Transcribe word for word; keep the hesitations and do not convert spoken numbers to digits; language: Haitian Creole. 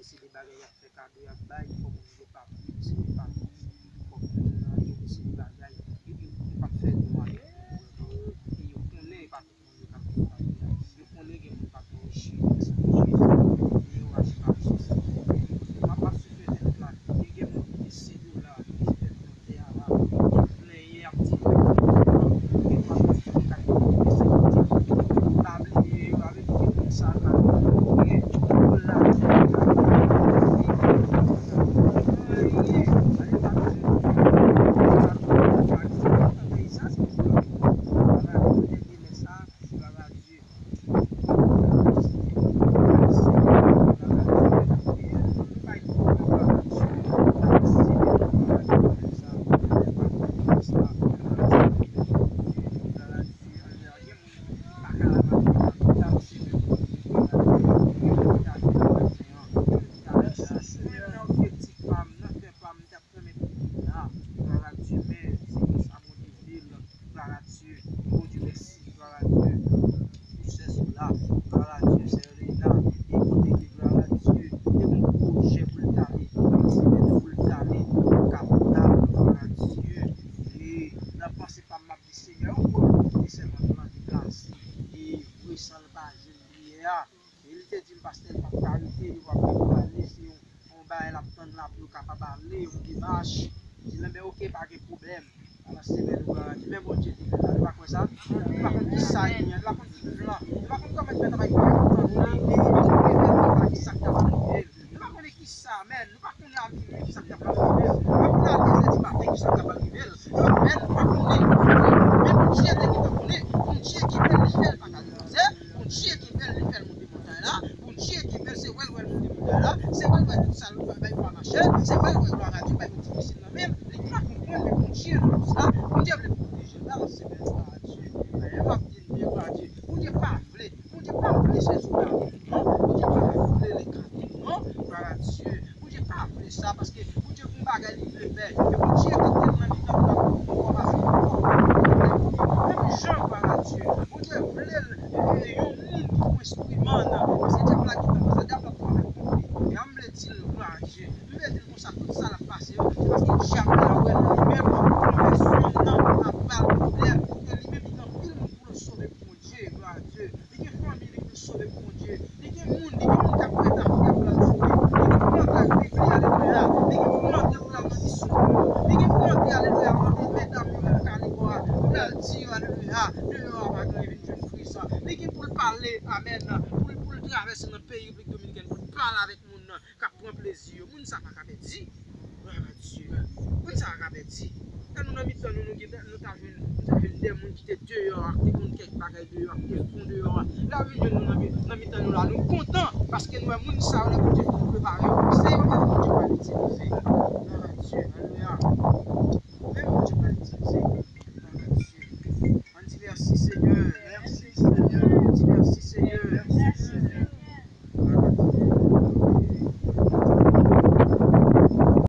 Se de bagay y ap fè kado, y ap bay, fò moun yo pa plis, yo pa plis, fò moun nan yo se de bagay, yo, yo, yo p ap fè nou anyen. E yo konnen e pa tout moun yo k ap fè kado a. Yo konnen gen moun k ap manje, e yo rache pa plis. M ap, m ap sou fè tèt la, e gen moun ki gen sen dola, ki se tèt mantè a la, y ap plenyen, y ap di, pa bliye yo, avèk ki moun sa ka gen pou la Gloire à Dieu, men se konsa Bondye vle l. Gloire à Dieu, Bondye mèsi, gloire à Dieu. Pou sè Sola, gloire à Dieu, sè Rena, e kote ke gloire à Dieu, te gon pwojè pou l t ale, nan semèn pou l t ale, nan kapital, gloire à Dieu. E nan panse pa m, m ap di Senyè, ou wè, e sèman plan deplase, e vre san l pa jwenn priyè a. E li te di m, pastè, l p ap ka rete, yo p ap ka ale, se yon yon bagay l ap tann la pou yo kapab ale, yon demach. Di l, enben, oke, pa gen pwoblèm. Avanse men nou, gloire à Dieu. Men Bondye te fè sa, nou pa kwè sa? Nou pa konn ki sa li ye, nou pa konn ki plan, nou pa konn kòman li fè travay, nou pa konn ki sa k t ap rive l. Nou pa konnen ki sa, men nou pa konnen a minui ki sa k t ap rive l. Nou pa konnen a de zè di maten ki sa k t ap rive l. Men nou pa konnen. Men Bondye te gentan konnen. Bondye ki fè l, li fè l pa ka depanse. Bondye ki fè l, li fè l monte montay la. Bondye ki fè l, se wè l wè l monte montay la. Se wè l wè tout sa l bay pa mache. Se wè l wè gloire à Dieu bay yo difisil nan men l. Li pa konprann, men Bondye nan tout sa. Bondye vle pwoteje l. Avanse men gloire à Dieu. Ayè, m ap di n byen, gloire à Dieu. Bondye pa vle. Bondye pa vle sè Sola. Non, Bondye pa vle lekate. Non, gloire à Dieu. Bondye pa vle sa, paske Bondye gon bagay li vle fè. E Bondye kite l nan mitan nou la pou fòmasyon, pou fòmasyon. Menm jan, gloire à Dieu, Bondye vle l, e, yon moun ki pou enstriman nan. Paske dyab la gentan, paske dyab la pral avèk konfli. E an m vle di l, gloire à Dieu. M vle di l konsa, tout sa l ap pase yo, se paske dyab la wè nan li menm, konvèsyon nan ap ba l pwoblèm. E li menm, li gen anpil moun pou l sove pou Bondye, gloire à Dieu. Li gen fanmi li pou l sove pou Bondye. Li gen moun, li gen moun k ap prèt a fi a pou l al sove. Li gen pou l antre ak Bib li, alelouya. Li gen pou l antre pou l al nan misyon. Li gen pou l antre, alelouya, nan medam yo menm kalibò a. Pou l al di yo, alelouya, deyò a pa gen, vin jwenn Kris. Li gen pou l pale, amèn. Pou l, pou l travèse nan peyi Repiblik Dominikèn, pou l pale avèk moun nan k ap pran plezi yo. Moun sa pa ka pèdi. Gloire à Dieu. Moun sa pa ka pèdi. Lè nou nan mitan nou, nou gen, nou ta jwenn, nou ta jwenn de moun ki te deyò a, ki te konn kèk bagay deyò a, ki te fon deyò a. Lè yo vin jwenn nou nan mi-, nan mitan nou la, nou kontan, paske nou wè moun sa yo, lè Bondye fin prepare yo, se yo menm Bondye pral itilize. Gloire à Dieu. Alelouya. Menm Bondye pral itilize. Gloire à Dieu. Ann di mèsi, Senyè.